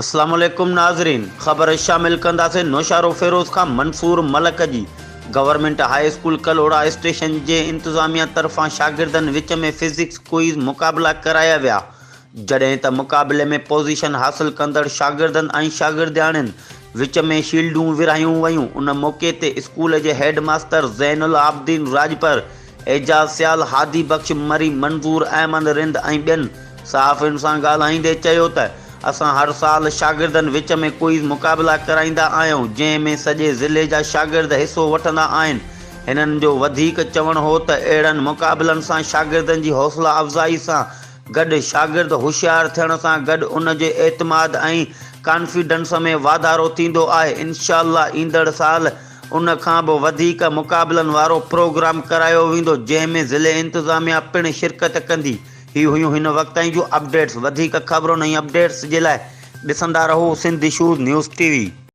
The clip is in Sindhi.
اسلام عليڪم ناظرين خبر شامل ڪنداسين نوشهروفيروز کان منصور ملڪ جي government high school Kalhora station جي انتظاميا طرفان شاگردن وچ ۾ فزڪس ڪوئز مقابلا ڪرايا ويا جڏهن ته مقابلي ۾ پوزيشن حاصل ڪندڙ شاگردن ۽ شاگردياڻين وچ ۾ شيلڊون ورهايون ويون ان موقعي تي اسڪول جي هيڊ ماستر زين العابدين راڄپر اعجاز سيال، هادي بخش مري، منظور احمد رند ۽ ٻين صحافين سان ڳالهائيندي چيو ته اسان هر سال شاگردن وچ ۾ ڪوئز مقابلا ڪرائيندا آهيون جنهن ۾ سڄي ضلعي جا شاگرد حصو وٺندا آهن هنن جو وڌيڪ چوڻ هو ته اهڙن مقابلن سان شاگردن جي حوصلا افزائي سان گڏ شاگرد هوشيار ٿيڻ سان گڏ ان جي اعتماد ۽ ڪانفيڊنس ۾ واڌارو ٿيندو آهي انشاء الله ايندڙ سال ان کان به وڌيڪ مقابلن وارو پروگرام ڪرايو ويندو جنهن ۾ ضلعي انتظاميا پڻ شرڪت ڪندي. هي هيون هن وقت تائين جون اپڊيٽس وڌيڪ خبرن ۽ اپڊيٽس جي لاء ڏسندا رهو Sindh issues news T V.